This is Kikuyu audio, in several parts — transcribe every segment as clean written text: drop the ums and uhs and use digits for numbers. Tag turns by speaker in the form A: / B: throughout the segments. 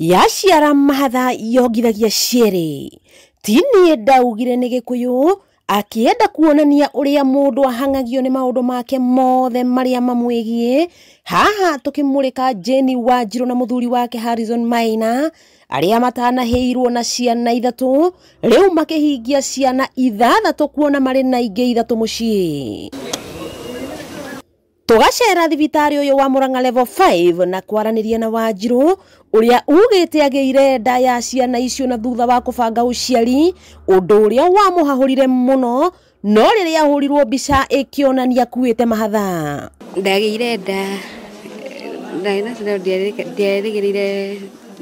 A: Yaciara mahatha yongithagia cierĩ. Ti niĩ ndaugire nĩ Gĩkũyũ akĩenda kuonania ũrĩa mũndũ ahang'agio nĩ maũndũ make mothe marĩa mamwĩgiĩ. Haha tũkĩmũrĩka Jane Wanjirũ na mũthuri wake Harrison Maina arĩa matanahĩirwo na ciana ithatũ, rĩu makĩhingia ciana ithathatũ kuona marĩ na ingĩ ithatũ mũciĩ. Tũgacera thibitarĩ ũyũ wa Murang'a level 5 na kwaranĩria na Wanjirũ ũrĩa ugĩte agĩire nda ya ciana icio na thutha wa kũbanga ũciari, ũndũ ũrĩa wamũhahũrire mũno, no rĩrĩa ahũrirwo mbica ĩkĩonania akuĩte mahatha.
B: Ndagĩire nda ndarĩ na ciana ndierĩgĩrĩire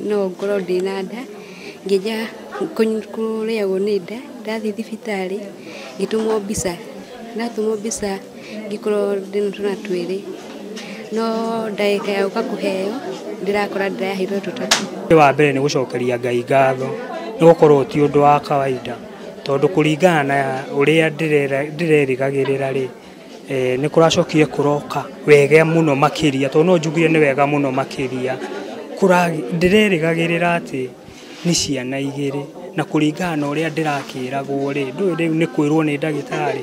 B: no ngorwo ndĩna nda, ngĩnja kũrĩagwo nĩ nda, ndathiĩ thibitarĩ ngĩtũmwo mbica, ndatũmwo mbica ngĩkorwo ndĩna twana twĩrĩ, no ndagĩka ya gũka kũheo ndĩrakora ndĩraheirwo tũtatũ.
C: Wa mbere nĩ gũcokeria Ngai ngatho nĩ gũkorwo ti ũndũ wa kawaida, tondũ kũringana na ũrĩa ndĩrerĩgagĩrĩra rĩ, nĩ kũracokire kũroka wega mũno makĩria, tondũ no njugire nĩ wega mũno makĩria. Ndĩrerĩgagĩrĩra atĩ nĩ ciana igĩrĩ, na kũringana na ũrĩa ndĩrakĩragwo rĩ, ndũĩ rĩu nĩ kwĩrwo nĩ ndagĩtarĩ,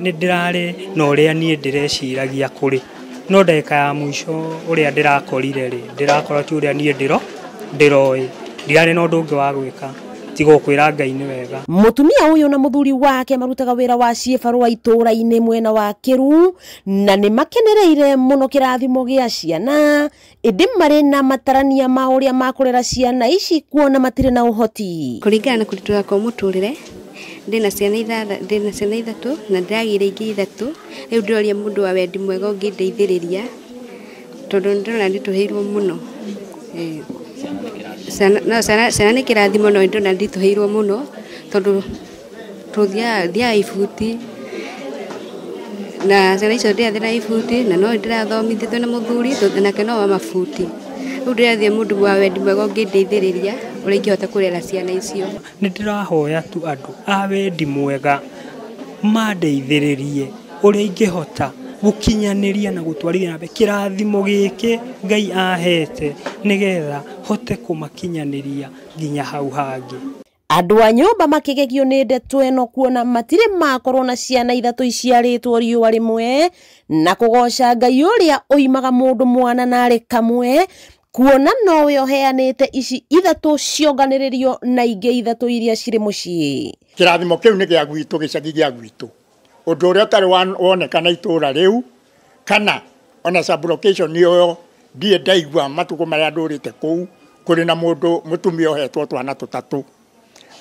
C: nĩ ndĩrarĩ na ũrĩa niĩ ndĩreciragia kũrĩ, no ndagĩka ya mũico ũrĩa ndĩrakorire rĩ, ndĩrakora ti ũrĩa niĩ ndĩroĩ, ndirarĩ na ũndũ ũngĩ wa gwĩka tiga kwĩra Ngai nĩ wega.
A: Mũtumia ũyũ na mũthuri wake marutaga wĩra wa ciĩbarũa itũũra-inĩ mwena wa Kĩru, na nĩ makenereire mũno kĩrathimo gĩa ciana, ĩndĩ marĩ na matarania ma ũrĩa makũrera ciana ici kuona matirĩ na ũhoti.
B: Kũringana na kũritũha kwa mũtũrĩre, ndĩna ciana ndĩna ciana ithatũ na ndĩragĩire ingĩ ithatũ, rĩu ndĩroria mũndũ wa wendi mwega ũngĩndeithĩrĩria, tondũ nĩndĩrona nditũhĩirwo mũno. Ciana nĩ kĩrathimo no ndĩrona nditũhĩirwo mũno, tondũ tũthiaga ibuti na ciana icio ndĩrathiĩ na ibuti na no ndĩrathomithia twĩna mũthuri nake no wa mabuti. Rĩu ndĩrathiĩ mũndũ wa wendi mwega ũngĩndeithĩrĩria ũrĩa ingĩhota kũrera ciana icio.
C: Nĩ ndĩrahoya tu andũ a wendi mwega mandeithĩrĩrie ũrĩa ingĩhota gũkinyanĩria na gũtwarithia na mbere kĩrathimo gĩkĩ Ngai ahete nĩgetha hote kũmakinyanĩria nginya hau hangĩ.
A: Andũ a nyũmba makĩgegio nĩ ndeto ĩno kuona matirĩ makorwo na ciana ithatũ iciarĩtwo riũa rĩmwe, na kũgoca Ngai ũrĩa ũimaga mũndũ mwana narĩ kamwe, kuona nowe ũheanĩte ici ithatũ cionganĩrĩrio na ingĩ ithatũ iria cirĩ mũciĩ.
D: Kĩrathimo kĩu nĩ gĩa gwitũ, gĩcagi gĩa gwitũ, ũndũ ũrĩa ũtarĩ wonekana itũũra rĩu kana ona sub-location ĩyo ndirĩ ndaigua matukũ marĩa ndũrĩte kũu kũrĩ na mũndũ mũtumia ũhetwo twana tũtatũ,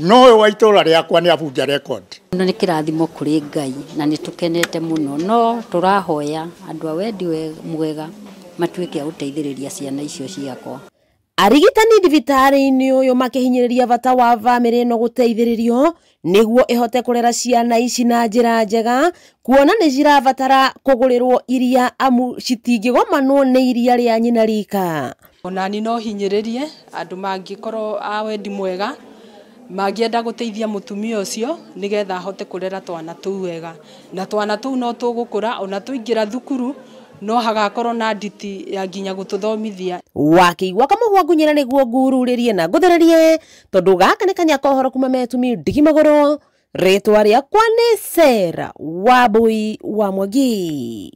D: no ũyũ wa itũũra rĩakwa nĩ abunja record.
E: Ĩno nĩ kĩrathimo kũrĩ Ngai na nĩ tũkenete mũno, no tũrahoya andũ a wendi mwega matuĩke a gũteithĩrĩria ciana icio ciakwa.
A: Arigitani thibitarĩ-inĩ ũyũ makĩhinyĩrĩria bata wa bamĩrĩ ĩno gũteithĩrĩrio nĩguo ĩhote kũrera ciana ici na njĩra njega, kuona nĩ cirabatara kũgũrĩrwo iria amu citingĩgomanwo nĩ iria rĩa nyina rika.
F: Onani no hinyĩrĩrie andũ mangĩkorwo a wendi mwega mangĩenda gũteithia mũtumia ũcio nĩgetha ahote kũrera twana tũu wega, na twana tũu no tũgũkũra ona tũingĩra thukuru no hagakorwo na nditi ya nginya gũtũthomithia.
A: Wakĩigua kamũhwa ngunyĩra nĩguo ngururĩrie na ngũthererie, tondũ gaka nĩ kanya ka ũhoro kuma Metumi ndigi magũrũ. Rĩtwa rĩakwa nĩ Sarah Wambui wa Mwangi.